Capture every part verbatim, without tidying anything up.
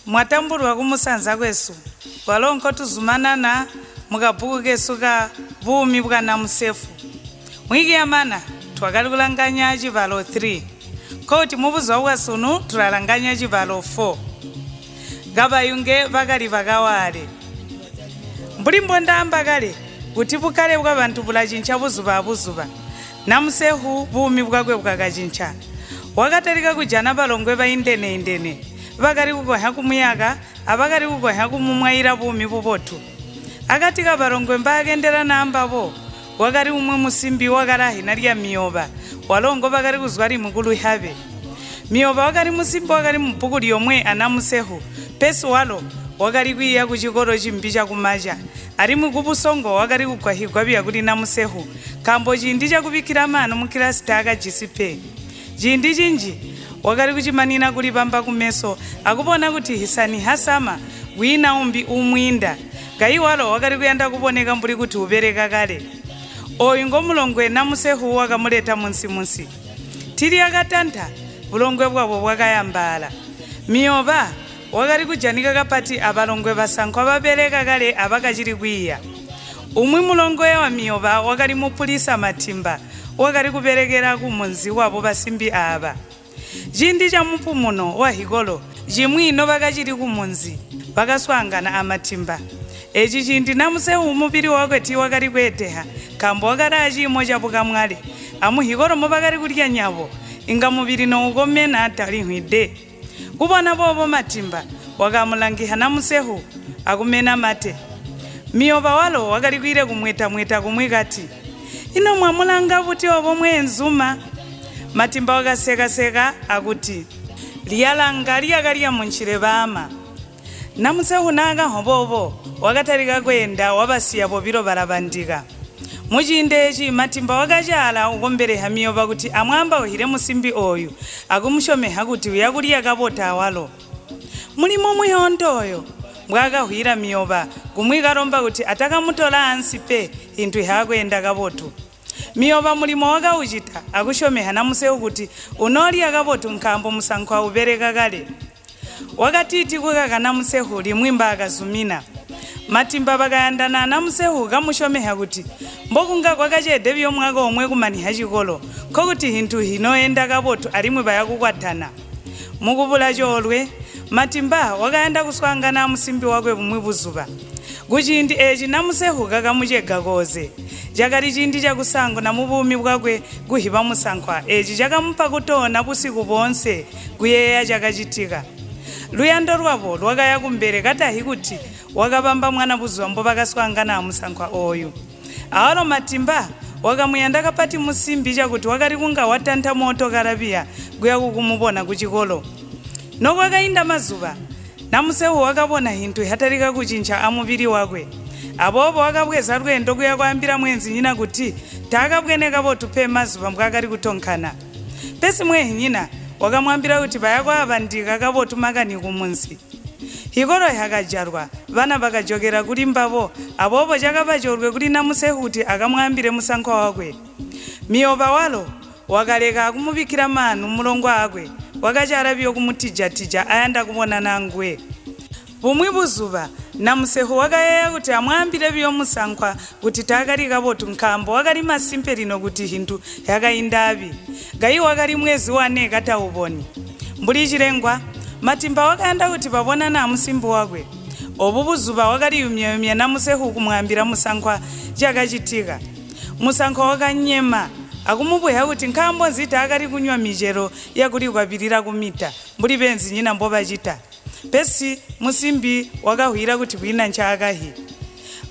Mwatambulwa kumusanza kwesu, walo nkhotuzumanana mu kabhuku kesu ka Vumi bwa Namusefu. Mwiki ya mana, twakali kulanganya chivalo three, koti mu buzo bwa sunu tulalanganya chivalo four. Ghaŵayunge ŵakali ŵakawale. Mbulimbo ndamba kale kuti bukale bwa ŵanthu bulachincha buzuŵa buzuŵa. Namusehu vumi bwakwe bwakachincha. Wakatarika kuja na ŵalongwe ŵa indene-indene, ŵakali kukonya kumuyaka, aŵakali kukonya kumumwayira vumi vupotu. Akati ka ŵalongwe mba akendera namba ŵo, wakali umwe musimbi wakalahi na lya miyoŵa, walongo ŵakali kuzwa limwe kulu haŵe. Miyoŵa wakali musimbi wakali mu buku lyomwe anamusehu, pesi walo wakali kwiya ku chikolo chimbi cha kumacha, alimwe ku busongo wakali kugwahigwa vya kuli namusehu, kambo chindi chakuŵikira mano mu kilasi taka jisipe. Chindi chinji, wakali kuchimanina kulipamba ku meso, akupona kuti hisani hasama, wina umbi umwinda. Kayiwalo wakali kuyanda kuponeka mbuli kuti upereka kale. Oyu ngo mulongwe namusehu wakamuleta munsi-munsi. Tili akatantha, ulongwe bwabo bwakayambala. Miyoba wakali kujanika kapati abalongwe basankho abapereka kale abakachili kwiya. Umwi mulongwe wa miyoba wakali mupulisa Matimba, wakali kuperekera ku munzi wabo basimbi aba. Chindi cha mupumuno wa hikolo, chimwino ŵakachili ku munzi, ŵakaswanga na amatimba. Ichi chindi na msewu mupiri wakwe ti wakali kweteha, kambo wakali achimo cha pukamwali, amu hikolo mo ŵakali kulya nyabo, inga muŵiri no ukomena talinhwi de. Kupona popo matimba, wakamulangiha na msewu akumena mate. Miyopa walo wakalikwire kumweta-mweta kumwe kati, ino mwamulanga kuti opo mwe nzuma? Matimba wakasekaseka akuti, lyalanga lyakalya mu nchirebama. Na msewu naka nhopopo, wakatarika kwenda wabasiya popiro ŵalabandika. Mu chindechi matimba wakachara ukombereha miyopa kuti amwamba uhire musimbi oyu, akumushomeha kuti uyakulya kabota walo. Mulimo mwihondo uyo, mbwakahwira miyopa, kumwikaromba kuti atakamutora ansi pe, hinthu ihakwenda kabotu. Miyopa mulimo wakauchita, akushomeha na msewu kuti unolya kabotu nkambo musankho aupereka kale. Wakatiti kukaka na msewu limwimba akazumina. Matimba pakayandana na msewu kamushomeha kuti, mbokunga kwakachede vyo mwaka omwe kumaniha chikolo, nkokuti hinthu hinoyenda kabotu alimwe payakukwatana. Mukupula chorwe, matimba wakayanda kuswanga na musimbi wakwe bumwi buzuŵa. Kuchindi echi na msehu kakamuchega koze. Chakali chindi chakusango na mu bumi bwakwe kuhipa musankwa echi chakamupa kutona busiku bonse kuyeya chakachitika. Luyando lwabo lwakaya kumbere katahi kuti wakapamba mwana buzuŵa mbo pakaswanga na musankwa oyu. Awalo matimba wakamuyanda kapati musimbi chakuti wakali kunga watantha moto karabiya kuya kukumupona ku chikolo. Noko akayinda mazuŵa, na msewu wakapona hinthu ihatalika kuchincha a muŵiri wakwe. Apopo wakabweza lwendo kuya kwayambira mwenzi nyina kuti takabwenekapo tupe mazuŵa mbwakali kutonkhana. Pesi mwehe nyina wakamwambira kuti payakwaŵandika kapo tumakani ku munsi. Hikolo hakajarwa, ŵana ŵakajokera kuli mbabo, apopo chakapachorwe kuli na msehu kuti akamwambire musankho wakwe. Miyopa walo wakaleka kumuŵikira manu murongwa wakwe, wakachara vyo kumutija-tija ayanda kuwona na ngwe. Bumwi buzuŵa, na msehu wakayeya kuti amwambire vyo musankwa kuti takali kabotu nkambo wakali masimpe lino kuti hinthu yakayindavi. Gayi wakali mwezi wane katawuboni. Mbuli chilengwa, matimba wakayanda kuti pabonana na musimbi wakwe. Obu buzuŵa wakaliyumya-yumya na msehu kumwambira musankwa chakachitika. Musankho wakanyema, akumupwehya kuti nkambo nzita akali kunywa michero yakulikwapirira kumita, mbuli penzi nyina mbo ŵachita. Pesi musimbi wakahwira kuti kwina nchakahi.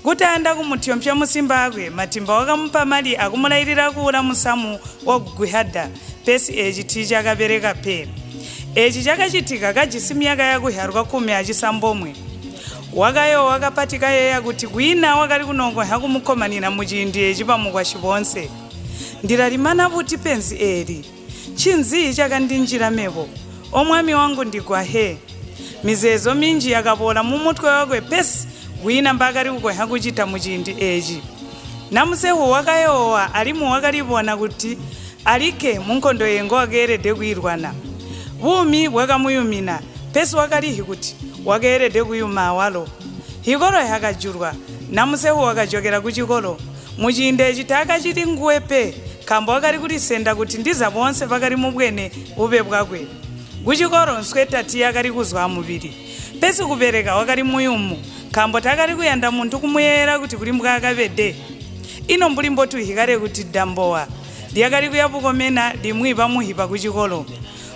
Kuti ayanda kumuthyomphya musimbi wakwe, matimba wakamupa mali akumulairira kuwura musamu wa kugwihada, pesi echi tichakapereka pe. Echi chakachitika kajisi myaka yakuhya khumi achisambomwe. Wakayowa kapati kayeya kuti kwina wakali kunongoha kumukomanira mu chindi ichi pa mukwashiponse. Ndilalimana kuti penzi eli. Chinzi chakandinjira mepo. O mwami wangu ndigwahe. Mizezo minji yakapora mu mutwe wakwe pesi wina mbakali kukonya kuchita mu chindi ichi. Na msehu wakayowa alimu wakalipona kuti alike mu nkhondo yengo wakerede kuyirwana. Bumi bwakamuyumina, pesi wakalihi kuti Wakerede kuyuma awalo. Hikoro hakajurwa, na msewu wakajokera ku chikoro. Mu chiyinda ichi takachili nguwe pe, kambo wakali kulisenda kuti ndiza bonse pakali mubwene ube bwakwe. Ku chikoro nsweta ti yakali kuzwa muŵiri. Pesi kubereka wakali muyumu, kambo takali kuyanda munthu kumuyera kuti kuli mbwakaŵe de. Ino mbuli mbotu hikale kuti dambowa lyakali kuya pukomena limwi pamuhipa ku chikoro.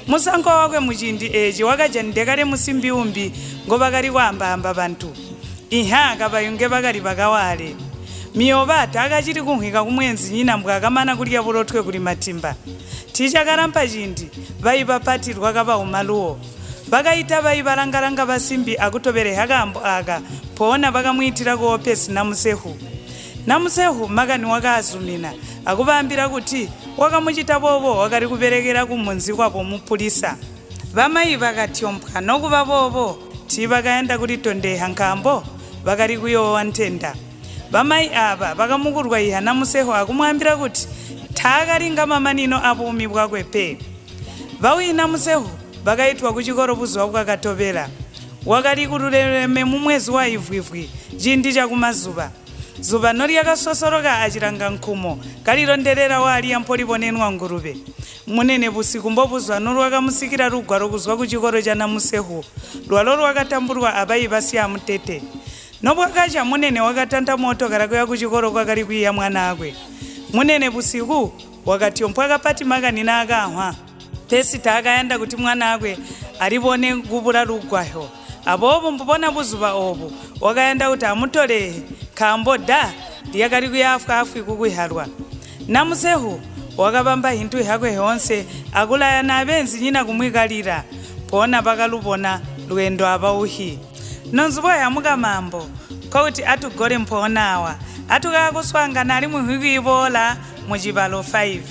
Musankho wakwe mu chindi echi wakaja ndekale musimbi umbi ngo pakali kwamba-amba panthu. Inha kaŵayunge pakali pakawale. Miyoŵa takachili kunkhika kumwenzi nyina mbwakamana kulya burotwe kuli matimba. Tichakarampa chindi, ŵayi ŵapati lwakaŵa umaluwo. Ŵakayita ŵayi ŵalangalanga ŵasimbi akutoŵereha kambo aka, pona ŵakamuyitira kuwopesi na msehu. Na msehu makani wakaazumina, akuŵambira kuti wakamuchita bobo wakali kuŵerekera ku munzi kwapo mupulisa. Ŵamayi ŵakatyompwa no kuŵa bobo, ti ŵakayenda kulitondeha nkhambo ŵakali kuyowowa nthenda. Ŵamayi aŵa ŵakamukurwa iha na msehu akumwambira kuti thakalinga mamanino apo umi bwakwe pe. Ŵawina msehu ŵakayitwa ku chikoro buzuŵa bwakatoŵera. Wakali ku luleleme mu mwezi wa ivwivwi, chindi cha kumazuŵa. Zuŵa no lyakasosoroka achiranga nkhumo, kalilonderera wali ampoliponenwa nguruŵe. Munene busiku mbobuzwa no lwakamusikira lugwaro kuzwa ku chikoro cha na msehu, lwalo lwakatambulwa aŵayi ŵasya mutete. Nopwakacha munene wakatanta moto karakuya ku chikoro kwakali kwiya mwanakwe. Munene busiku wakatyompwa kapati makani na akanhwa. Pesi takayanda kuti mwanakwe alibone kubula lugwaho. Apopo mbupona buzuŵa obu, wakayanda kuti amutorehe, kambo da lyakali kuyafwafwi kukwiharwa. Na msehu wakaŵamba hinthu hakwe hose, akulaya na ŵenzi nyina kumwikalira, pona pakalubona lwendo apa uhi. Nonzbo yamuka mambo, kouti atugore mphonawa, atukakuswanga nali muhwiki ibola mu chibalo five.